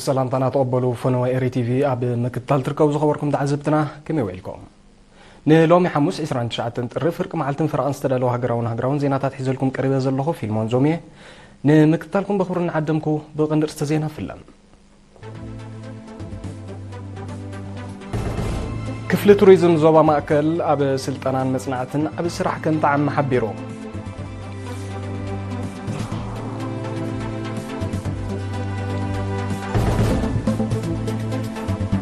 ሰላምታና ተቐበሉ። ፈነወ ኤሪ ቲቪ ኣብ ምክትታል ትርከቡ ዝኸበርኩም ተዓዘብትና፣ ከመይ ውዒልኩም? ንሎሚ ሓሙስ ዕስራን ትሽዓተን ጥሪ ፍርቂ መዓልትን ፈረቓን ዝተዳለወ ሃገራውን ሃገራውን ዜናታት ሒዘልኩም ቀሪበ ዘለኹ ፊልሞን ዞምየ። ንምክትታልኩም በኽብሪ እናዓደምኩ፣ ብቐንዲ ርእስተ ዜና ፍለም። ክፍሊ ቱሪዝም ዞባ ማእከል ኣብ ስልጠናን መጽናዕትን ዓቢ ስራሕ ከም ጠዓመ ሓቢሩ።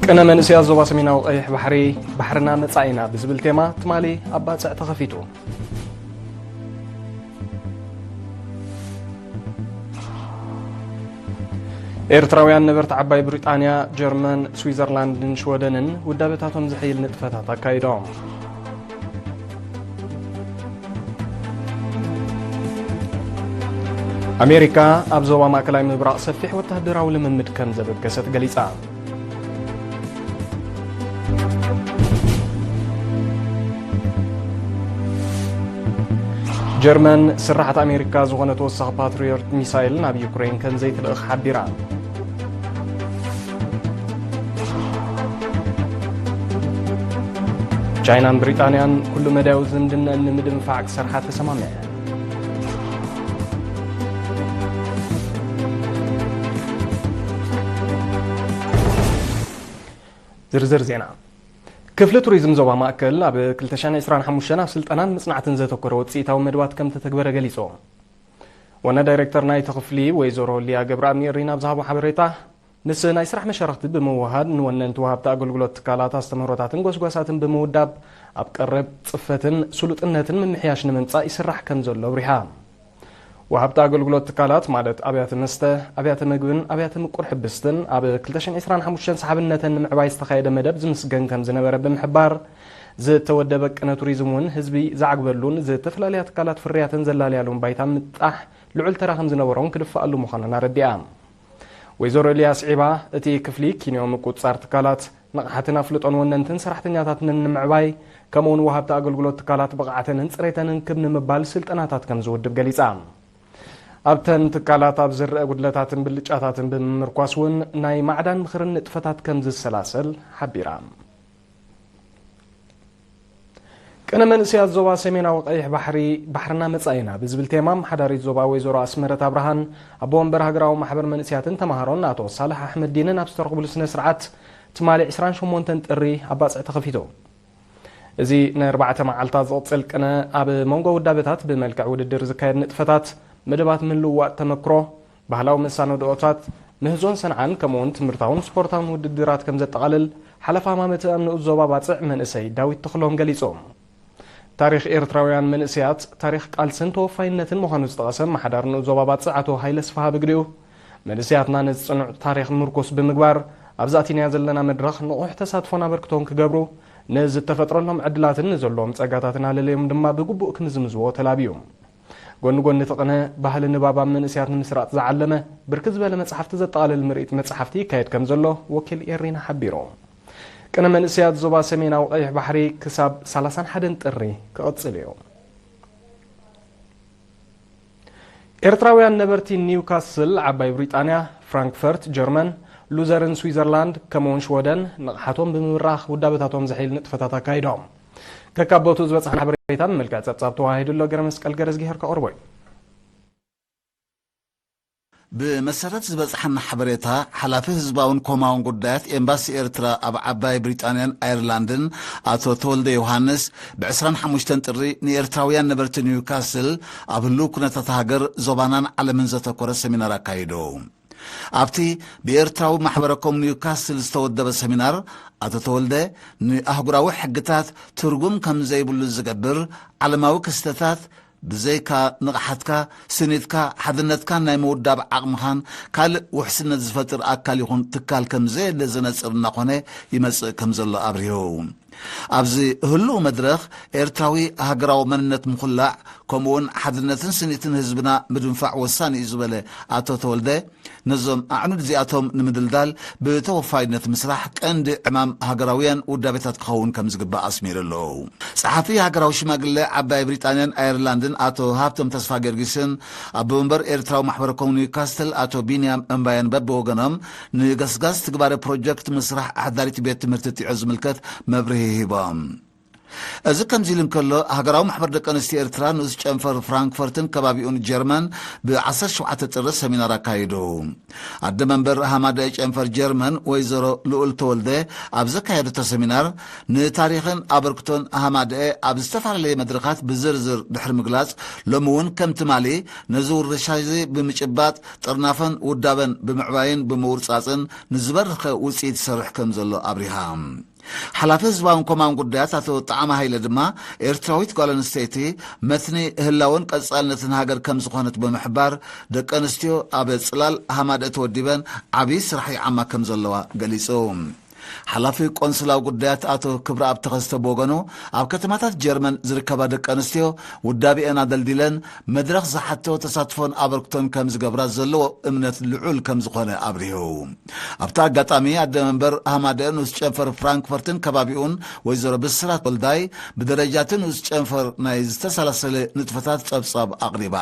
ቅነ መንእሰያት ዞባ ሰሜናዊ ቀይሕ ባሕሪ፣ ባሕርና መጻኢና ብዝብል ቴማ ትማሊ ኣብ ባጽዕ ተኸፊቱ። ኤርትራውያን ነበርቲ ዓባይ ብሪጣንያ፣ ጀርመን፣ ስዊዘርላንድን ሽወደንን ውዳበታቶም ዘሐይል ንጥፈታት ኣካይዶም። ኣሜሪካ ኣብ ዞባ ማእከላይ ምብራቕ ሰፊሕ ወተሃደራዊ ልምምድ ከም ዘበገሰት ገሊጻ። ጀርመን ስራሓት ኣሜሪካ ዝኾነ ተወሳኺ ፓትሪዮት ሚሳይል ናብ ዩክሬን ከም ዘይትልእኽ ሓቢራ። ቻይናን ብሪጣንያን ኩሉ መዳያዊ ዝምድነን ንምድንፋዕ ክሰርሓ ተሰማሚዐን። ዝርዝር ዜና። ክፍሊ ቱሪዝም ዞባ ማእከል ኣብ ክልተ ሽሕን ዕስራን ሓሙሽተን ኣብ ስልጠናን መጽናዕትን ዘተኮረ ውጽኢታዊ መደባት ከም ተተግበረ ገሊጹ። ዋና ዳይሬክተር ናይቲ ክፍሊ ወይዘሮ ሊያ ገብረኣብ ንኤሪና ኣብ ዝሃቦ ሓበሬታ፣ ምስ ናይ ስራሕ መሻርኽቲ ብምውሃድ ንወነንቲ ወሃብቲ ኣገልግሎት ትካላት ኣስተምህሮታትን ጎስጓሳትን ብምውዳብ ኣብ ቀረብ ጽፈትን ስሉጥነትን ምምሕያሽ ንምምጻእ ይስራሕ ከም ዘሎ ኣብሪሃ። ወሃብቲ ኣገልግሎት ትካላት ማለት ኣብያተ መስተ፣ ኣብያተ መግብን ኣብያተ ምቁር ሕብስትን ኣብ ክልተ ሽሕን ዕስራን ሓሙሽተን ሰሓብነተን ንምዕባይ ዝተኻየደ መደብ ዝምስገን ከም ዝነበረ ብምሕባር፣ ዝተወደበ ቅነ ቱሪዝም እውን ህዝቢ ዝዓግበሉን ዝተፈላለያ ትካላት ፍርያተን ዘላልያሉን ባይታ ምጣሕ ልዑል ተራ ከም ዝነበሮን ክድፍኣሉ ምዃኑን ኣረዲኣ። ወይዘሮ ኤልያ ስዒባ፣ እቲ ክፍሊ ኪንዮ ምቁጽጻር ትካላት፣ ንቕሓትን ኣፍልጦን ወነንትን ሰራሕተኛታትን ንምዕባይ፣ ከምኡውን ወሃብቲ ኣገልግሎት ትካላት ብቕዓተንን ጽሬተንን ክብ ንምባል ስልጠናታት ከም ዝውድብ ገሊጻ። ኣብተን ትካላት ኣብ ዝረአ ጉድለታትን ብልጫታትን ብምምርኳስ እውን ናይ ማዕዳን ምኽርን ንጥፈታት ከም ዝሰላሰል ሓቢራ። ቅነ መንእሰያት ዞባ ሰሜናዊ ቀይሕ ባሕሪ፣ ባሕርና መጻኢና ብዝብል ቴማ፣ ኣመሓዳሪት ዞባ ወይዘሮ ኣስመረት ኣብርሃን ኣቦ ወንበር ሃገራዊ ማሕበር መንእሰያትን ተማሃሮን ኣቶ ሳልሕ ኣሕመዲንን ኣብ ዝተረኽብሉ ስነ ስርዓት፣ ትማሊ ዕስራን ሸሞንተን ጥሪ ኣብ ባጽዕ ተኸፊቱ። እዚ ንኣርባዕተ መዓልታት ዝቕጽል ቅነ፣ ኣብ መንጎ ውዳበታት ብመልክዕ ውድድር ዝካየድ ንጥፈታት፣ መደባት ምልውዋጥ ተመክሮ፣ ባህላዊ መሳነድኦታት፣ ምህዞን ሰንዓን፣ ከምኡውን ትምህርታውን ስፖርታውን ውድድራት ከም ዘጠቓልል፣ ሓለፋ ማመተ ኣብ ንኡስ ዞባ ባጽዕ መንእሰይ ዳዊት ተኽሎም ገሊጹ። ታሪኽ ኤርትራውያን መንእሰያት፣ ታሪኽ ቃልስን ተወፋይነትን ምዃኑ ዝጠቐሰ ኣመሓዳሪ ንኡስ ዞባ ባጽዕ ኣቶ ሃይለ ስፍሃ ብግዲኡ፣ መንእሰያትና ነዚ ጽኑዕ ታሪኽ ምርኩስ ብምግባር፣ ኣብዚ ኣቲናዮ ዘለና መድረኽ ንቑሕ ተሳትፎን ኣበርክቶን ክገብሩ፣ ንዝተፈጥረሎም ዕድላትን ንዘለዎም ጸጋታትን ኣለለዮም ድማ ብግቡእ ክምዝምዝዎ ተላብዩ። ጎኒ ጎኒ እቲ ቅነ፣ ባህሊ ንባብ ኣብ መንእሰያት ንምስራጽ ዝዓለመ ብርክት ዝበለ መጽሓፍቲ ዘጠቓልል ምርኢት መጽሓፍቲ ይካየድ ከም ዘሎ ወኪል ኤሪና ሓቢሩ። ቅነ መንእሰያት ዞባ ሰሜናዊ ቀይሕ ባሕሪ ክሳብ ሰላሳን ሓደን ጥሪ ክቕጽል እዩ። ኤርትራውያን ነበርቲ ኒውካስል ዓባይ ብሪጣንያ፣ ፍራንክፈርት ጀርመን፣ ሉዘርን ስዊዘርላንድ ከምኡውን ሽወደን ንቕሓቶም ብምብራኽ ውዳበታቶም ዘሐይል ንጥፈታት ኣካይዶም። ከካብ ቦትኡ ዝበጽሐና ሓበሬታ ብመልክዕ ጸብጻብ ተዋሂዱ ኣሎ። ገረ መስቀል ገረዝጊሄር ከቕርቦ እዩ። ብመሰረት ዝበጽሐና ሓበሬታ፣ ሓላፊ ህዝባውን ኮማውን ጉዳያት ኤምባሲ ኤርትራ ኣብ ዓባይ ብሪጣንያን ኣየርላንድን ኣቶ ተወልደ ዮሃንስ፣ ብ ዕስራን ሓሙሽተን ጥሪ ንኤርትራውያን ነበርቲ ኒውካስል ኣብ ህሉው ኩነታት ሃገር፣ ዞባናን ዓለምን ዘተኮረ ሰሚናር ኣካይዱ። ኣብቲ ብኤርትራዊ ማሕበረ ኮም ኒውካስል ዝተወደበ ሰሚናር፣ ኣቶ ተወልደ፣ ንኣህጉራዊ ሕግታት ትርጉም ከም ዘይብሉ ዝገብር ዓለማዊ ክስተታት፣ ብዘይካ ንቕሓትካ፣ ስኒትካ፣ ሓድነትካን ናይ ምውዳብ ዓቕምኻን ካልእ ውሕስነት ዝፈጥር ኣካል ይኹን ትካል ከም ዘየለ ዘነጽር እናኾነ ይመጽእ ከም ዘሎ ኣብሪሁ። ኣብዚ ህሉው መድረኽ ኤርትራዊ ሃገራዊ መንነት ምኹላዕ፣ ከምኡውን ሓድነትን ስኒትን ህዝብና ምድንፋዕ ወሳኒ እዩ ዝበለ ኣቶ ተወልደ፣ ነዞም ኣዕኑድ እዚኣቶም ንምድልዳል ብተወፋይነት ምስራሕ ቀንዲ ዕማም ሃገራውያን ውዳቤታት ክኸውን ከም ዝግባእ ኣስሚሩ ኣሎ። ጸሓፊ ሃገራዊ ሽማግለ ዓባይ ብሪጣንያን ኣየርላንድን ኣቶ ሃብቶም ተስፋ ጊዮርጊስን ኣቦ መንበር ኤርትራዊ ማሕበረ ኮም ኒውካስትል ኣቶ ቢንያም እምባየን በብወገኖም ንገስጋስ ትግባረ ፕሮጀክት ምስራሕ ኣሕዳሪት ቤት ትምህርቲ ጢዖ ዝምልከት መብርሂ ሂቦም። እዚ ከምዚ ኢሉ እንከሎ፣ ሃገራዊ ማሕበር ደቂ ኣንስትዮ ኤርትራ ንኡስ ጨንፈር ፍራንክፈርትን ከባቢኡን ጀርመን ብ ዓሰርተ ሸውዓተ ጥሪ ሰሚናር ኣካይዱ። ኣደ መንበር ሃማደ ጨንፈር ጀርመን ወይዘሮ ልኡል ተወልደ ኣብ ዘካየደቶ ሰሚናር፣ ንታሪኽን ኣበርክቶን ሃማደ ኣብ ዝተፈላለየ መድረኻት ብዝርዝር ድሕሪ ምግላጽ፣ ሎሚ እውን ከም ትማሊ ነዚ ውርሻ እዚ ብምጭባጥ ጥርናፈን ውዳበን ብምዕባይን ብምውርጻጽን ንዝበረኸ ውጽኢት ይሰርሕ ከም ዘሎ ኣብሪሃ። ሓላፊ ህዝባውን ኮማን ጉዳያት ኣቶ ጣዕመ ሃይለ ድማ፣ ኤርትራዊት ጓል ኣንስተይቲ መትኒ ህላውን ቀጻልነትን ሃገር ከም ዝኾነት ብምሕባር፣ ደቂ ኣንስትዮ ኣብ ጽላል ሃማደ ተወዲበን ዓቢ ስራሕ ይዓማ ከም ዘለዋ ገሊጹ። ሓላፊ ቆንስላዊ ጉዳያት ኣቶ ክብረኣብ ተኸስተ ብወገኑ፣ ኣብ ከተማታት ጀርመን ዝርከባ ደቂ ኣንስትዮ ውዳቤአን ኣደልዲለን መድረኽ ዝሓቶ ተሳትፎን ኣበርክቶን ከም ዝገብራ ዘለዎ እምነት ልዑል ከም ዝኾነ ኣብሪሁ። ኣብቲ ኣጋጣሚ ኣደ መንበር ሃማደ ንኡስ ጨንፈር ፍራንክፈርትን ከባቢኡን ወይዘሮ ብስራት ወልዳይ ብደረጃ እቲ ንኡስ ጨንፈር ናይ ዝተሰላሰለ ንጥፈታት ጸብጻብ ኣቕሪባ።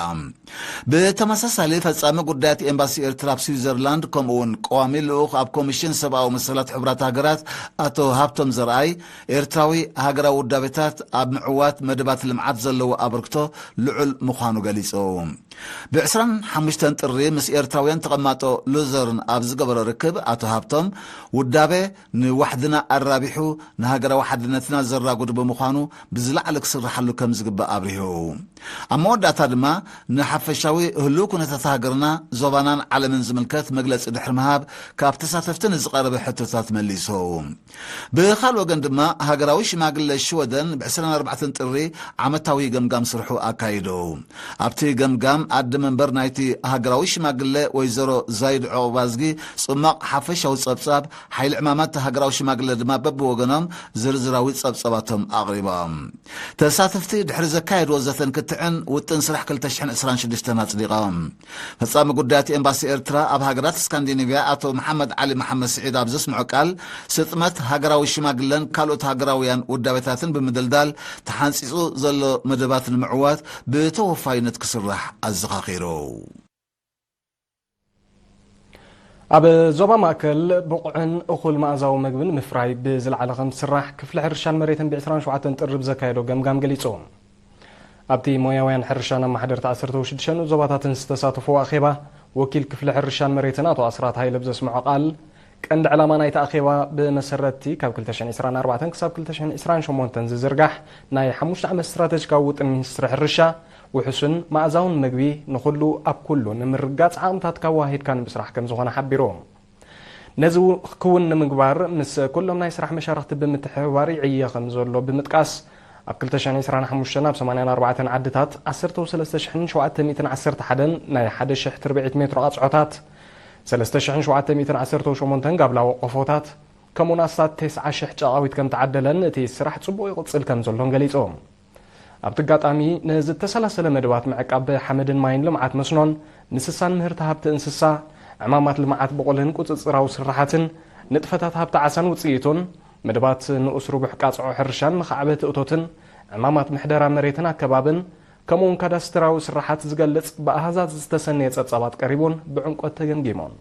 ብተመሳሳሊ ፈጻሚ ጉዳያት ኤምባሲ ኤርትራ ኣብ ስዊዘርላንድ ከምኡ እውን ቀዋሚ ልኡኽ ኣብ ኮሚሽን ሰብኣዊ መሰላት ሕቡራት ሃገራት ኣቶ ሃብቶም ዘርኣይ ኤርትራዊ ሃገራዊ ውዳቤታት ኣብ ምዕዋት መደባት ልምዓት ዘለዎ ኣበርክቶ ልዑል ምዃኑ ገሊጹ። ብ ዕስራን ሓሙሽተን ጥሪ ምስ ኤርትራውያን ተቐማጦ ሉዘርን ኣብ ዝገበሮ ርክብ ኣቶ ሃብቶም ውዳበ ንዋሕድና ኣራቢሑ ንሃገራዊ ሓድነትና ዘራጉድ ብምዃኑ ብዝለዓለ ክስርሓሉ ከም ዝግባእ ኣብሪሁ። ኣብ መወዳእታ ድማ ንሓፈሻዊ ህሉው ኩነታት ሃገርና፣ ዞባናን ዓለምን ዝምልከት መግለጺ ድሕሪ ምሃብ ካብ ተሳተፍቲ ንዝቐረበ ሕቶታት መሊሱ። ብኻልእ ወገን ድማ ሃገራዊ ሽማግለ ሽወደን ብ ዕስራን ኣርባዕተን ጥሪ ዓመታዊ ገምጋም ስርሑ ኣካይዱ። ኣብቲ ገምጋም ኣደ መንበር ናይቲ ሃገራዊ ሽማግለ ወይዘሮ ዛይድ ዑቕባዝጊ ጽማቕ ሓፈሻዊ ጸብጻብ፣ ሓይሊ ዕማማት ሃገራዊ ሽማግለ ድማ በብወገኖም ዝርዝራዊ ጸብጻባቶም ኣቕሪቦም። ተሳተፍቲ ድሕሪ ዘካየድዎ ዘተን ክትዕን ውጥን ስራሕ ክልተ ሽሕን ዕስራን ሽዱሽተን ኣጽዲቖም። ፈጻሚ ጉዳያት ኤምባሲ ኤርትራ ኣብ ሃገራት ስካንዲኔቭያ ኣቶ መሓመድ ዓሊ መሓመድ ስዒድ ኣብ ዘስምዖ ቃል፣ ስጥመት ሃገራዊ ሽማግለን ካልኦት ሃገራውያን ውዳቤታትን ብምድልዳል ተሓንጺጹ ዘሎ መደባት ንምዕዋት ብተወፋይነት ክስራሕ ኣዘኻኺሩ። ኣብ ዞባ ማእከል ብቑዕን እኹል መኣዛዊ መግብን ምፍራይ ብዝለዓለ ከም ዝስራሕ ክፍሊ ሕርሻን መሬትን ብ ዕስራን ሸውዓተን ጥሪ ብዘካየዶ ገምጋም ገሊጹ። ኣብቲ ሞያውያን ሕርሻን ኣመሓደርቲ ዓሰርተ ሽዱሽተ ንኡስ ዞባታትን ዝተሳተፍዎ ኣኼባ፣ ወኪል ክፍሊ ሕርሻን መሬትን ኣቶ ኣስራት ሃይለ ብዘስምዖ ቃል፣ ቀንዲ ዕላማ ናይቲ ኣኼባ ብመሰረትቲ ካብ ክልተ ሽሕን ዕስራን ኣርባዕተን ክሳብ ክልተ ሽሕን ዕስራን ሸሞንተን ዝዝርጋሕ ናይ ሓሙሽተ ዓመት ስትራተጂካዊ ውጥን ሚኒስትሪ ሕርሻ፣ ውሑስን መኣዛውን መግቢ ንኹሉ ኣብ ኩሉ ንምርግጋጽ ዓቕምታትካ ኣወሃሂድካ ንምስራሕ ከም ዝኾነ ሓቢሩ። ነዚ ክውን ንምግባር ምስ ኩሎም ናይ ስራሕ መሻርኽቲ ብምትሕብባር ይዕየ ከም ዘሎ ብምጥቃስ፣ ኣብ ክልተ ሽሕን ዕስራን ሓሙሽተን ኣብ ሰማንያን ኣርባዕተን ዓድታት ዓሰርተ ሰለስተ ሽሕን ሸውዓተ ሚእትን ዓሰርተ ሓደን ናይ ሓደ ሽሕ ትርብዒት ሜትሮ ኣጽዖታት፣ ሰለስተ ሽሕን ሸውዓተ ሚእትን ዓሰርተ ሸሞንተን ጋብላዊ ቆፎታት፣ ከምኡውን ኣስታት ተስዓ ሽሕ ጨቓዊት ከም ተዓደለን እቲ ስራሕ ጽቡቕ ይቕጽል ከም ዘሎን ገሊጹ። ኣብቲ ኣጋጣሚ ንዝተሰላሰለ መደባት ምዕቃብ ሓመድን ማይን ልምዓት መስኖን ምስሳን ምህርቲ ሃብቲ እንስሳ፣ ዕማማት ልምዓት ብቑልን ቁጽጽራዊ ስራሓትን ንጥፈታት ሃብቲ ዓሳን ውጽኢቱን፣ መደባት ንኡስ ርቡሕ ቃጽዖ ሕርሻን መኻዕበቲ እቶትን፣ ዕማማት ምሕደራ መሬትን ኣከባብን፣ ከምኡውን ካዳስትራዊ ስራሓት ዝገልጽ ብኣሃዛት ዝተሰነየ ጸብጻባት ቀሪቡን ብዕምቆት ተገምጊሙን።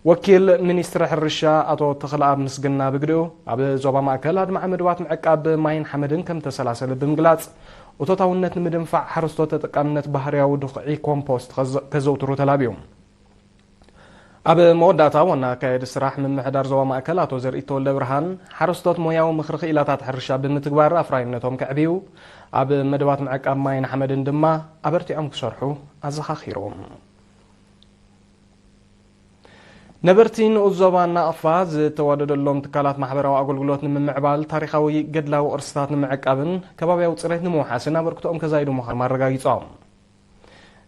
ወኪል ሚኒስትሪ ሕርሻ ኣቶ ተኽለኣብ ምስግና ብግዲኡ፣ ኣብ ዞባ ማእከል ኣድማዒ መደባት ምዕቃብ ማይን ሓመድን ከም ተሰላሰለ ብምግላጽ፣ እቶታውነት ንምድንፋዕ ሓረስቶት ተጠቃምነት ባህርያዊ ድኹዒ ኮምፖስት ከዘ-፣ ከዘውትሩ ተላብዩ። ኣብ መወዳእታ ዋና ኣካያዲ ስራሕ ምምሕዳር ዞባ ማእከል ኣቶ ዘርኢ ተወልደ ብርሃን፣ ሓረስቶት ሞያዊ ምኽሪ ክኢላታት ሕርሻ ብምትግባር ኣፍራይነቶም ከዕብዩ፣ ኣብ መደባት ምዕቃብ ማይን ሓመድን ድማ ኣበርቲዖም ክሰርሑ ኣዘኻኺሩ። ነበርቲ ንኡስ ዞባ ናቕፋ ዝተዋደደሎም ትካላት ማሕበራዊ ኣገልግሎት ንምምዕባል፣ ታሪኻዊ ገድላዊ ቅርስታት ንምዕቃብን ከባብያዊ ጽሬት ንምውሓስን ኣበርክቶኦም ከዛይዱ ምዃኖም ኣረጋጊጾም።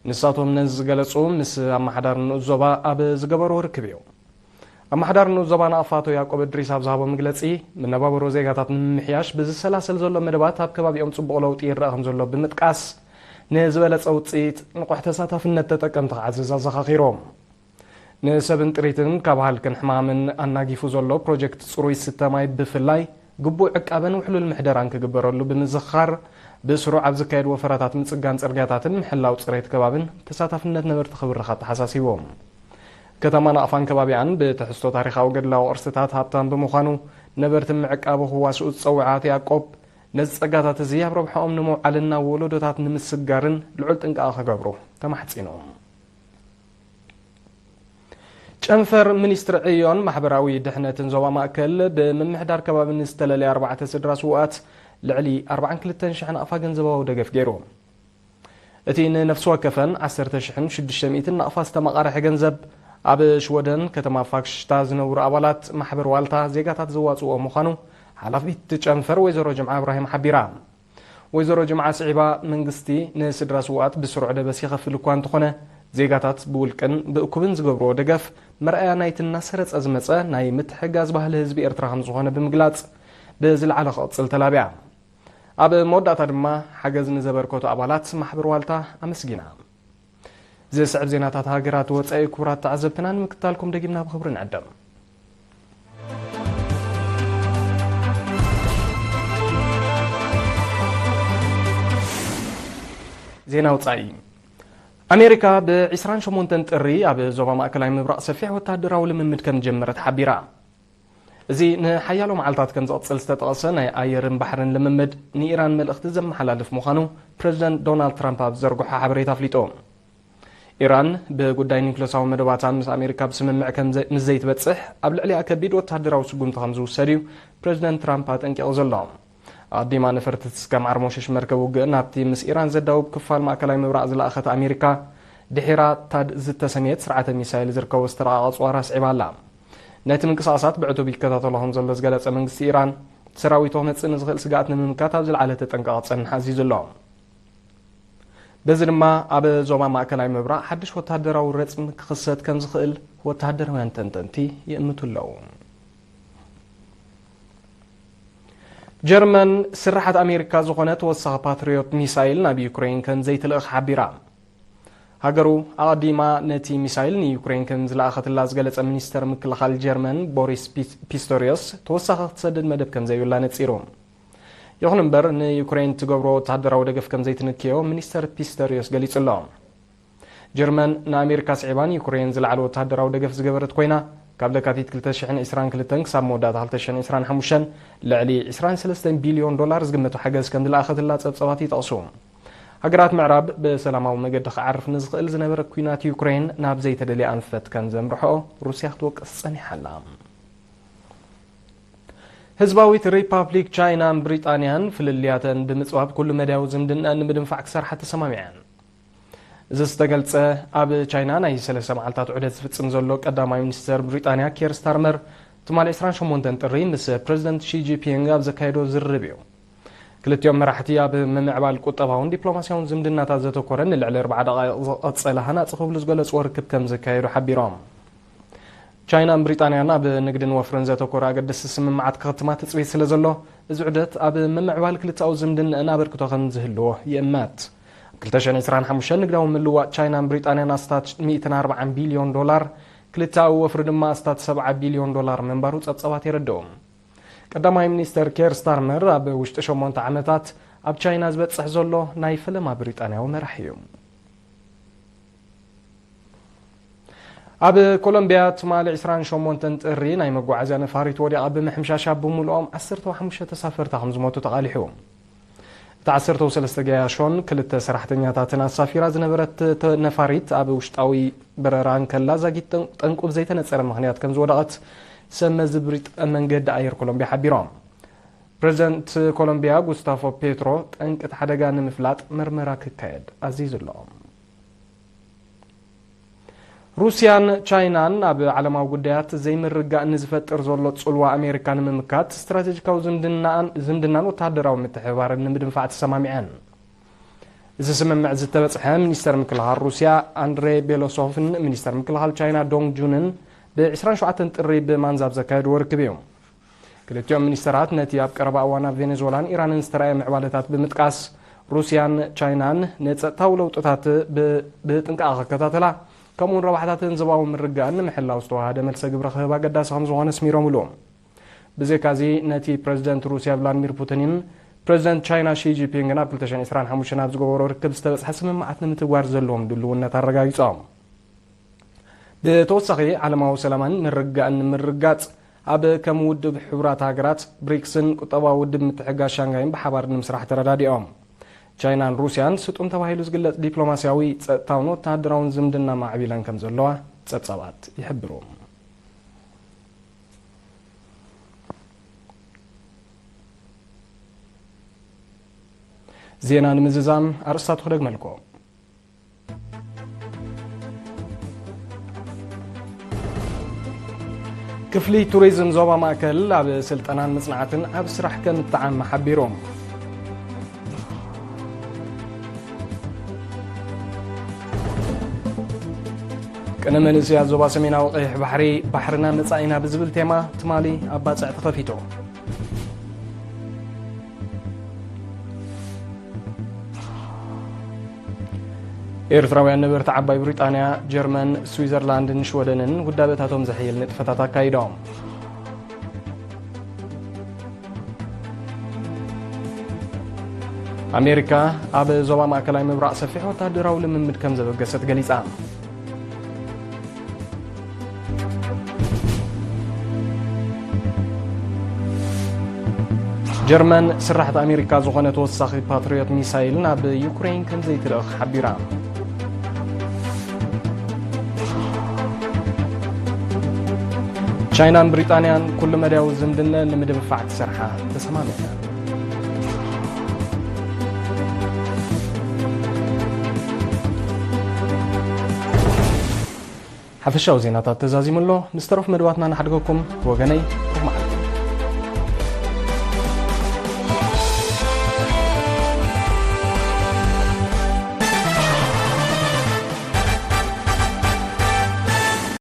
ንሳቶም ነዚ ዝገለጹ ምስ ኣመሓዳሪ ንኡስ ዞባ ኣብ ዝገበርዎ ርክብ እዩ። ኣመሓዳሪ ንኡስ ዞባ ናቕፋ ኣቶ ያዕቆብ እድሪስ ኣብ ዝሃቦ መግለጺ፣ መነባብሮ ዜጋታት ንምምሕያሽ ብዝሰላሰል ዘሎ መደባት ኣብ ከባቢኦም ጽቡቕ ለውጢ ይረኣ ከም ዘሎ ብምጥቃስ፣ ንዝበለጸ ውጽኢት ንቑሕ ተሳታፍነት ተጠቀምቲ ክዓዝዝ ኣዘኻኺሮም። ንሰብን ጥሪትን ካብ ሃልክን ሕማምን ኣናጊፉ ዘሎ ፕሮጀክት ጽሩይ ስተ ማይ ብፍላይ ግቡእ ዕቃበን ውሕሉል ምሕደራን ክግበረሉ ብምዝኽኻር፣ ብስሩዕ ኣብ ዝካየድ ወፈራታት ምጽጋን ጽርግያታትን ምሕላው ጽሬት ከባብን ተሳታፍነት ነበርቲ ክብርኽ ኣተሓሳሲቦም። ከተማ ናቕፋን ከባቢኣን ብትሕዝቶ ታሪኻዊ ገድላዊ ቅርስታት ሃብታም ብምዃኑ፣ ነበርቲ ምዕቃቡ ክዋስኡ ዝጸውዐ ኣቶ ያዕቆብ፣ ነዚ ጸጋታት እዚ ኣብ ረብሓኦም ንምውዓልን ናብ ወለዶታት ንምስጋርን ልዑል ጥንቃቐ ክገብሩ ተማሕጺኑ። ጨንፈር ሚኒስትሪ ዕዮን ማሕበራዊ ድሕነትን ዞባ ማእከል ብምምሕዳር ከባቢ ንዝተለለየ ኣርባዕተ ስድራ ስውኣት ልዕሊ ኣርባዓን ክልተን ሽሕን ናቕፋ ገንዘባዊ ደገፍ ገይሩ። እቲ ንነፍሲ ወከፈን ዓሰርተ ሽሕን ሽዱሽተ ሚእትን ናቕፋ ዝተመቓርሐ ገንዘብ፣ ኣብ ሽወደን ከተማ ፋክሽታ ዝነብሩ ኣባላት ማሕበር ዋልታ ዜጋታት ዘዋጽእዎ ምዃኑ ሓላፊት ጨንፈር ወይዘሮ ጅምዓ እብራሂም ሓቢራ። ወይዘሮ ጅምዓ ስዒባ፣ መንግስቲ ንስድራ ስውኣት ብስሩዕ ደበስ ይኸፍል እኳ እንተኾነ፣ ዜጋታት ብውልቅን ብእኩብን ዝገብርዎ ደገፍ መርኣያ ናይቲ እናሰረጸ ዝመጸ ናይ ምትሕግጋዝ ባህሊ ህዝቢ ኤርትራ ከም ዝኾነ ብምግላጽ፣ ብዝለዓለ ክቕጽል ተላብያ። ኣብ መወዳእታ ድማ ሓገዝ ንዘበርከቱ ኣባላት ማሕበር ዋልታ ኣመስጊና። ዝስዕብ ዜናታት ሃገራት ወጻኢ ክቡራት ተዓዘብትና ንምክትታልኩም ደጊምና ብኽብሪ ንዕደም። ዜና ወጻኢ። ኣሜሪካ ብ ዕስራን ሸሞንተን ጥሪ ኣብ ዞባ ማእከላይ ምብራቕ ሰፊሕ ወተሃደራዊ ልምምድ ከም ዝጀመረት ሓቢራ። እዚ ንሓያሎ መዓልታት ከም ዝቕጽል ዝተጠቕሰ ናይ ኣየርን ባሕርን ልምምድ ንኢራን መልእኽቲ ዘመሓላልፍ ምዃኑ ፕረዚደንት ዶናልድ ትራምፕ ኣብ ዝዘርግሖ ሓበሬታ ኣፍሊጡ። ኢራን ብጉዳይ ኒውክለሳዊ መደባታን ምስ ኣሜሪካ ብስምምዕ ከም ዘ-፣ ምስ ዘይትበጽሕ ኣብ ልዕሊኣ ከቢድ ወተሃደራዊ ስጉምቲ ከም ዝውሰድ እዩ ፕረዚደንት ትራምፕ ኣጠንቂቑ ዘሎ። ኣዲማ ነፈርቲ ትስከም ዓርሞሸሽ መርከብ ውግእ ናብቲ ምስ ኢራን ዘዳውብ ክፋል ማእከላይ ምብራቕ ዝለኣኸት ኣሜሪካ፣ ድሒራ ታድ ዝተሰምየት ስርዓተ ሚሳይል ዝርከቦ ዝተረቓቐ ጽዋር ኣስዒባ ኣላ። ነቲ ምንቅስቓሳት ብዕቱብ ይከታተሎ ከም ዘሎ ዝገለጸ መንግስቲ ኢራን፣ ሰራዊቱ ክመጽእ ንዝኽእል ስግኣት ንምምካት ኣብ ዝለዓለ ተጠንቀቐ ክጸንሕ ኣዚዙ ኣሎ። በዚ ድማ ኣብ ዞባ ማእከላይ ምብራቕ ሓድሽ ወተሃደራዊ ረጽሚ ክኽሰት ከም ዝኽእል ወተሃደራውያን ተንተንቲ ይእምቱ ኣለዉ። ጀርመን ስርሓት ኣሜሪካ ዝኾነ ተወሳኺ ፓትሪዮት ሚሳይል ናብ ዩክሬን ከም ዘይትልእኽ ሓቢራ። ሃገሩ ኣቐዲማ ነቲ ሚሳይል ንዩክሬን ከም ዝለኣኸትላ ዝገለጸ ሚኒስተር ምክልኻል ጀርመን ቦሪስ ፒስ-፣ ፒስቶሪዮስ፣ ተወሳኺ ክትሰድድ መደብ ከም ዘይብላ ነጺሩ። ይኹን እምበር፣ ንዩክሬን ትገብሮ ወተሃደራዊ ደገፍ ከም ዘይትንክዮ ሚኒስተር ፒስቶሪዮስ ገሊጹ ኣሎ። ጀርመን ንኣሜሪካ ስዒባ ንዩክሬን ዝለዓለ ወተሃደራዊ ደገፍ ዝገበረት ኮይና፣ ካብ ለካቲት ክልተ ሽሕን ዕስራን ክልተን ክሳብ መወዳእታ ክልተ ሽሕን ዕስራን ሓሙሽተን ልዕሊ ዕስራን ሰለስተን ቢልዮን ዶላር ዝግመቱ ሓገዝ ከም ዝለኣኸትላ ጸብጻባት ይጠቕሱ። ሃገራት ምዕራብ ብሰላማዊ መገዲ ክዓርፍ ንዝኽእል ዝነበረ ኲናት ዩክሬን ናብ ዘይተደልየ ኣንፈት ከም ዘምርሖ ሩስያ ክትወቅስ ጸኒሓ ኣላ። ህዝባዊት ሪፓብሊክ ቻይናን ብሪጣንያን ፍልልያተን ብምጽባብ ኩሉ መዳያዊ ዝምድናኣን ንምድንፋዕ ክሰርሓ ተሰማሚዐን። እዚ ዝተገልጸ፣ ኣብ ቻይና ናይ ሰለስተ መዓልታት ዑደት ዝፍጽም ዘሎ ቀዳማይ ሚኒስተር ብሪጣንያ ኬር ስታርመር፣ ትማሊ ዕስራን ሸሞንተን ጥሪ ምስ ፕረዚደንት ሺ ጂንፒንግ ኣብ ዘካየዶ ዝርርብ እዩ። ክልቲኦም መራሕቲ ኣብ ምምዕባል ቁጠባውን ዲፕሎማስያውን ዝምድናታት ዘተኮረ ንልዕሊ ኣርብዓ ደቓይቕ ዝቐጸለ ሃናጺ ክብሉ ዝገለጽዎ ርክብ ከም ዘካየዱ ሓቢሮም። ቻይናን ብሪጣንያን ኣብ ንግድን ወፍርን ዘተኮረ ኣገደስቲ ስምምዓት ክኽትማ ትጽቢት ስለ ዘሎ፣ እዚ ዑደት ኣብ ምምዕባል ክልተኣዊ ዝምድንአን ኣበርክቶ ከም ዝህልዎ ይእመት። ኣብ ክልተ ሽሕን ዕስራን ሓሙሽተን ንግዳዊ ምልዋጥ ቻይናን ብሪጣንያን ኣስታት ሚእትን ኣርባዓን ቢልዮን ዶላር፣ ክልተኣዊ ወፍሪ ድማ ኣስታት ሰብዓ ቢልዮን ዶላር ምንባሩ ጸብጻባት የረድኡ። ቀዳማይ ሚኒስተር ኬር ስታርመር ኣብ ውሽጢ ሸሞንተ ዓመታት ኣብ ቻይና ዝበጽሕ ዘሎ ናይ ፈለማ ብሪጣንያዊ መራሒ እዩ። ኣብ ኮሎምቢያ ትማሊ ዕስራን ሸሞንተን ጥሪ ናይ መጓዓዝያ ነፋሪት ወዲቓ ብምሕምሻሻ ብምሉኦም ዓሰርተ ሓሙሽተ ተሳፈርታ ከም ዝሞቱ ተቓሊሑ። እታ ዓሰርተ ሰለስተ ገያሾን ክልተ ሰራሕተኛታትን ኣሳፊራ ዝነበረት ተ-፣ ነፋሪት ኣብ ውሽጣዊ በረራ እንከላ ዛጊት ጠን-፣ ጠንቁ ብዘይተነጸረ ምኽንያት ከም ዝወደቐት ሰብ መዚ ብሪጠ መንገዲ ኣየር ኮሎምቢያ ሓቢሮም። ፕረዚደንት ኮሎምቢያ ጉስታፎ ፔትሮ፣ ጠንቂ እቲ ሓደጋ ንምፍላጥ መርመራ ክካየድ ኣዚዙ ኣሎ። ሩስያን ቻይናን ኣብ ዓለማዊ ጉዳያት ዘይምርግጋእ ንዝፈጥር ዘሎ ጽልዋ ኣሜሪካ ንምምካት ስትራቴጂካዊ ዝምድናን፣ ዝምድናን ወተሃደራዊ ምትሕብባርን ንምድንፋዕ ተሰማሚዐን። እዚ ስምምዕ ዝተበጽሐ ሚኒስተር ምክልኻል ሩስያ ኣንድሬ ቤሎሶቭን ሚኒስተር ምክልኻል ቻይና ዶንግ ጁንን ብ ዕስራን ሸውዓተን ጥሪ ብማንዛብ ዘካየድዎ ርክብ እዩ። ክልቲኦም ሚኒስተራት ነቲ ኣብ ቀረባ እዋን ኣብ ቬኔዙዌላን ኢራንን ዝተራእየ ምዕባለታት ብምጥቃስ፣ ሩስያን ቻይናን ንጸጥታዊ ለውጥታት ብ-፣ ብጥንቃቐ ክከታተላ፣ ከምኡውን ረብሓታትን ዞባዊ ምርግጋእን ንምሕላው ዝተዋሃደ መልሰ ግብረ ክህብ ኣገዳሲ ከም ዝኾነ ኣስሚሮምሉ። ብዘይካዚ፣ ነቲ ፕረዚደንት ሩስያ ቭላድሚር ፑቲንን ፕረዚደንት ቻይና ሺ ጂንፒንግን ኣብ ክልተ ሽሕን ዕስራን ሓሙሽተን ኣብ ዝገበሮ ርክብ ዝተበጽሐ ስምምዓት ንምትግባር ዘለዎም ድልውነት ኣረጋጊጾም። ብተወሳኺ፣ ዓለማዊ ሰላማን ምርግጋእን ንምርግጋጽ ኣብ ከም ውድብ ሕቡራት ሃገራት፣ ብሪክስን ቁጠባዊ ውድብ ምትሕግጋዝ ሻንጋይን ብሓባር ንምስራሕ ተረዳዲኦም። ቻይናን ሩስያን ስጡም ተባሂሉ ዝግለጽ ዲፕሎማስያዊ፣ ጸጥታውን ወተሃደራውን ዝምድና ማዕቢለን ከም ዘለዋ ጸብጻባት ይሕብሩ። ዜና ንምዝዛም ኣርእስታቱ ክደግመልኩም። ክፍሊ ቱሪዝም ዞባ ማእከል ኣብ ስልጠናን መጽናዕትን ኣብ ስራሕ ከም እተዓመ ሓቢሮም። ቅነ መንእሰያት ዞባ ሰሜናዊ ቀይሕ ባሕሪ፣ ባሕርና መጻኢና ብዝብል ቴማ ትማሊ ኣብ ባጽዕ ተኸፊቱ። ኤርትራውያን ነበርቲ ዓባይ ብሪጣንያ፣ ጀርመን፣ ስዊዘርላንድን ሽወደንን ውዳበታቶም ዘሕይል ንጥፈታት ኣካይዶም። ኣሜሪካ ኣብ ዞባ ማእከላይ ምብራቕ ሰፊሕ ወተሃደራዊ ልምምድ ከም ዘበገሰት ገሊጻ። ጀርመን ስራሕቲ ኣሜሪካ ዝኾነ ተወሳኺ ፓትሪዮት ሚሳይል ናብ ዩክሬን ከም ዘይትልእኽ ሓቢራ። ቻይናን ብሪጣንያን ኩሉ መዳያዊ ዝምድነን ንምድንፋዕ ክሰርሓ ተሰማሚዐን። ሓፈሻዊ ዜናታት ተዛዚሙ ኣሎ። ምስ ተረፉ መደባትና ንሓድገኩም። ብወገነይ፣ ርሑቕ መዓልቲ።